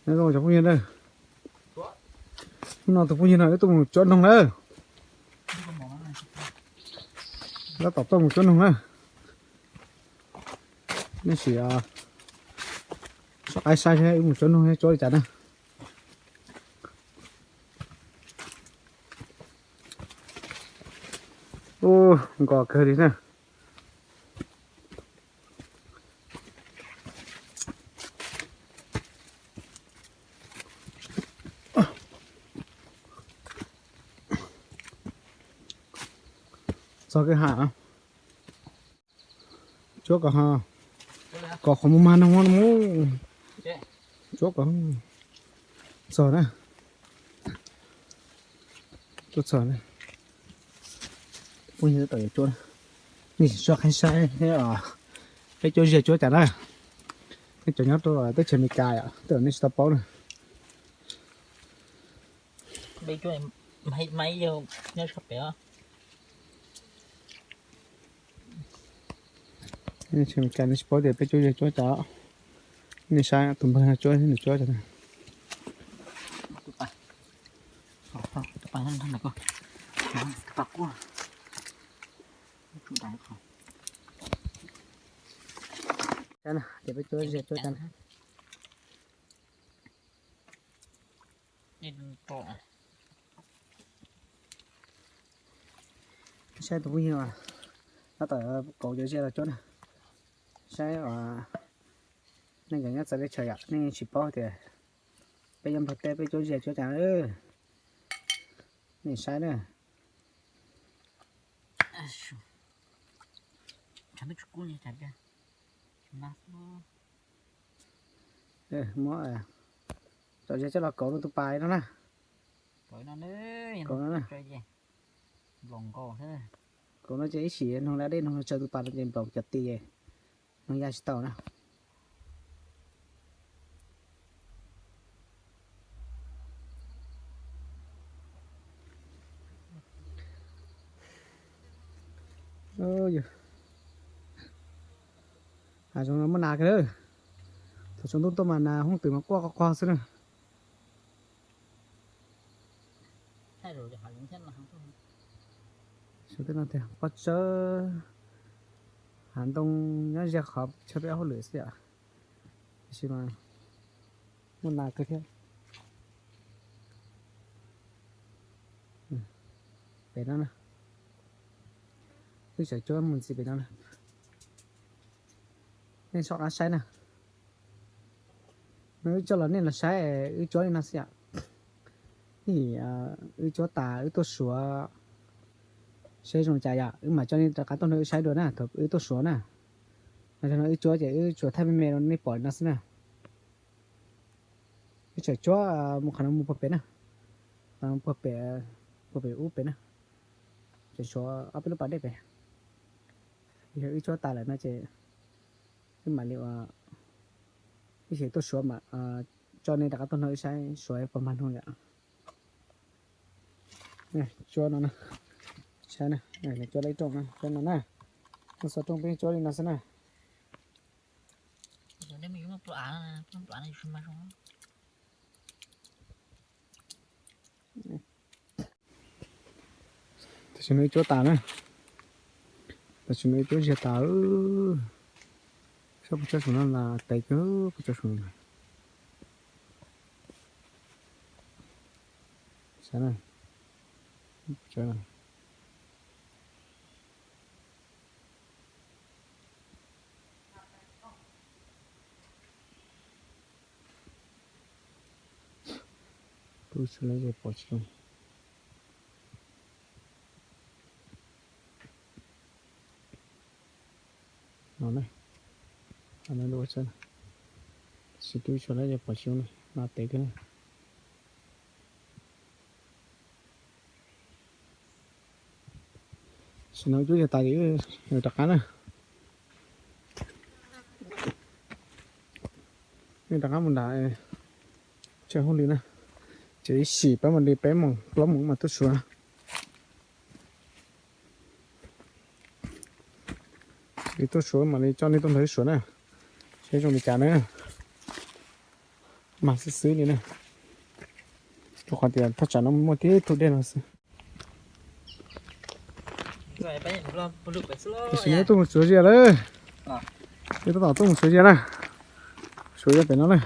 Nyob zoo cov phooj ywg na, hnub no tus phooj ywg no wb tuaj mus cuab noog na. Tab tom tuaj mus cuab noog na. Nej sim soj qab saib wb mus cuab noog cuab li cas na. Ub, nkos kawg li na. Txog kwj ha. Cuab kom, kom qhov mus mag noog mus. Cuab kom txog na. Tuaj txog na. Phooj ywg tab tom yuav cuab na. Nej sim soj qab saib peb cuab ziag cuab cas na. Nej cov nyob rau teb chaws Amelikas yom, tej zaum nej tsis tau paub na. Teb chaws Amelikas nej tsis paub tias peb cuab ziag cuab cas. Nej saib tus npawg cuab nws cuab cas na. Ces peb cuab ziag cuab cas na. Saib tus phooj ywg tab tom kauv cov ziag los cuab na. Saib, nej cov nyob txawv teb chaws yom, nej tsis paub tias peb nyob Nplog teb peb cuab ziag cuab cas. Nej saib na. Muab cov ziag coj los kauv rau tus pas no na. Kauv no na. Kauv no ces ib sim noog la dej noog tsaws tus pas no ces nplaum cov ti, noog ya tsis tau na. Hav zoov no muaj nas kawg. Thaum tsaus ntuj tuaj mas nas hooj twm mas quaj qog qog xwb na. Pob tsawb hav ntoo nyob ze qhov chaw peb hauj lwm xwb yom. Tiam sis mas muaj nas kawg thiab. Pem no na, wb tseem cuab mus ntxiv pem no na. Nej soj qab saib na. No wb coj los nej los saib wb cuab li no xwb yom. Wb cuab tas wb tuaj suav seb zoo li cas yom, wb mam coj nej rov qab tuaj nrog wb saib dua na thaum wb tuaj suav na. No wb cuab ces wb tsuas thaij me me rau nej pom li no xwb na. Wb tseem cuab mus qhov no mus puag pem na, puag pem, puag pem ub pem na. Tseem suav ob peb lub pas dej pem. Yog wb cuab tas lawm no ces wb mam li ua, ib sim tuaj suav mam coj nej rov qab tuaj nrog wb saib suav puas mag noog yom. Cuab no na, saib na, cuab lawv rooj na, cuab no na. Muaj xov rooj peb cuab li no xwb na. Tam sim no wb cuab tas na. Tam sim no wb cuab ziag tas. Saib puas tsob saum no las tev kawg, puas tsob saum no. Saib na. Tub tsis lawv ze pom tsis zoo. No na, no lub txawb, tab sis tub tsis lawv ze pom tsis zoo na, no tev kawg na. Tam sim no wb cuab ziag tas ces wb rov qab na. Wb rov qab mus nram chaw hauj lwm na. Ces ib sim peb mam li peb moos plaub moos mam tuaj suav. Wb tuaj suav mam li coj nej tuaj nrog wb suav na. Seb zoo li cas na. Mag xwb xwb li na, rau qhov tias thaj tsam no muaj tib tug dej no xwb. Tam sim no tuaj mus tsuav zias lawm. Tab tom tuaj mus tsuav zias na, tsuav zias pem no na.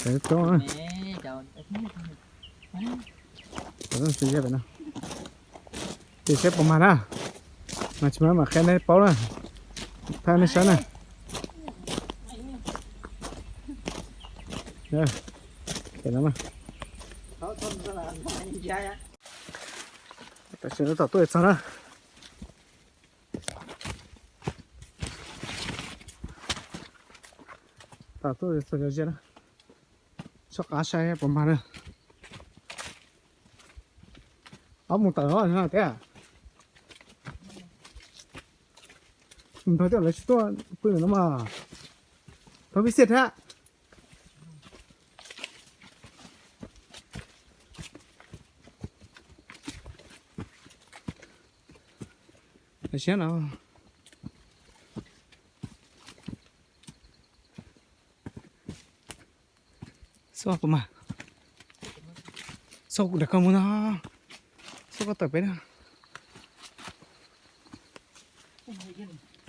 Pem roob na. Tsuav zias pem no, ces saib puas mag na. Mas tsis mag mam qhia nej paub na, thaij nej saib na. Tam sim no tom tuaj txog na. Tom tuaj txog cov zias na, soj qab saib puas mag na. Ob mus tawm no tiag. Mus nrog tej lawv tsis tuaj pw no mas thov pib xiaj thiab. Siab no. Xauj kuv mas, xauj kuv dam koj mus no, xauj koj tawm peb na.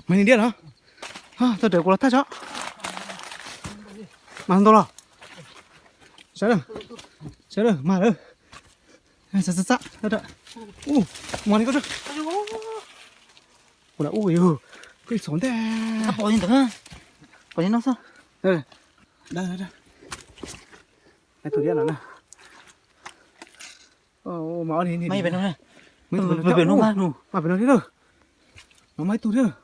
Mas ni diab no, tau rawv kuv los thaj tso. Mas ntau los. Sawv daws, sawv daws mas lawm. Txab txab txab, ua mos li koj. Kuv lam ua yog koj txhob ntej. Pom li ntawd, pom li no xwb. Tus diab no na. Mas pem no thiab lawm. No mas ib tug thiab lawm.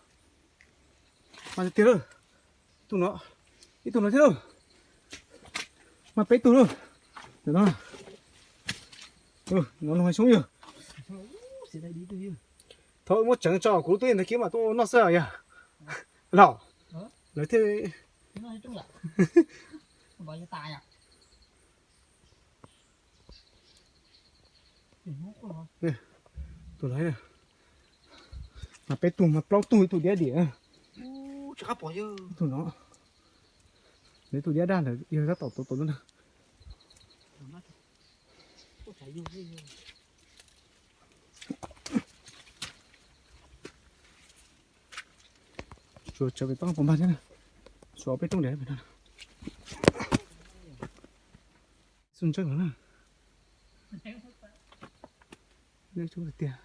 Mas tiag lawm. Tus no, ib tug no thiab lawm. Mas peb tug lawm. No, no hais soob yog. Thaum muab tseev tso kuv lub tub ntawd kiag mas tuaj noj xwb yog. Los lawv thiaj Tus no, mas peb tug mas plaub tug ib tug diab dim. Tus no, ib tug diab daj ntawd yog tab tom tuav tuav na. Tsuav tsawv pem toj puas mag thiab na. Tsuav peb rooj diav pem no. Xu ntseej no na. Tiag.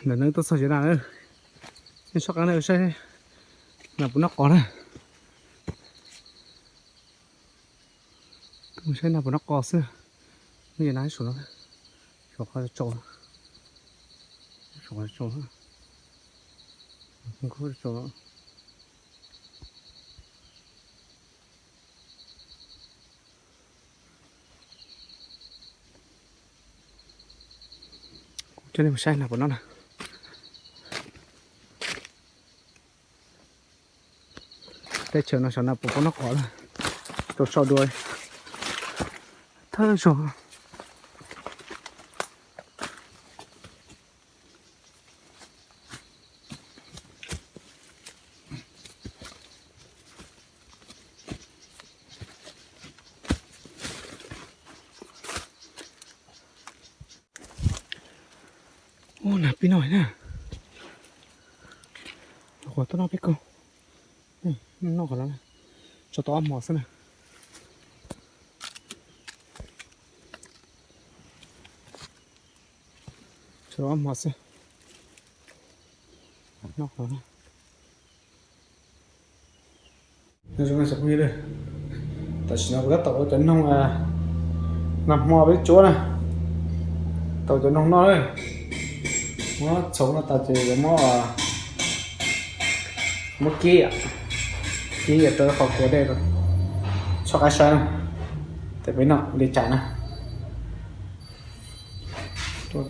Ntawm no tuaj txog ziav na, nej soj qab na saib nas puas noj qos na. Tuaj saib nas puas noj qos xwb. Nws yog nas saum no, saum qhov tsaus, saum qhov tsaus, qhov tsaus. Kuv coj nej mus saib nas puas noj na. Teb chaws no xyov nas puas noj qos na. Tau so dua thawj zaug. Ub, nas pib noj na. Qhov tuaj noj peb kaug. Noj qhov no, tso tau ob hmo xwb na. Tso tau ob hmo xwb. Noj qhov no. Tam sim no kuv tab tom ua cov noog, nag hmo peb tsuab na, tau cov noog noj na. Muab txhoov no tas ces yuav muab, muab kib, kib rau qhov kuav dej, soj qab saib na, ces peb noj li cas na.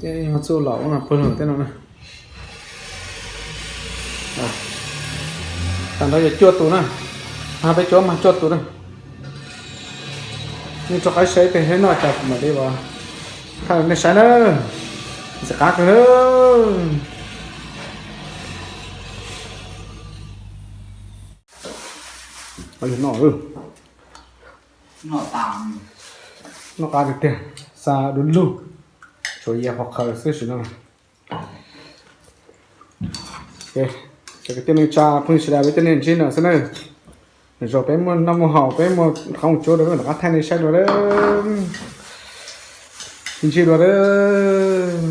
Tej txuj lom ub no pawg lug tej no na. Tag nrho yog cuaj tus na, peb tsuab mag cuaj tus na. Nej rov qab saib tes hleb noj cas kuv mam li ua Thaij nej saib na, ntxim qab kawg na. Noj, noj qab tiag tiag, xa du lug, tshuav yias qhov qhawv xwb sim no. Cov kwv tij neej tsa phooj ywg sawv daws, peb cov niag ntsib no xwb na. Nws zos peb muaj noj muaj haus, peb muaj qoob tsuab rau peb mam rov qab thaij nej saib dua lawm. Ntsib dua lawm.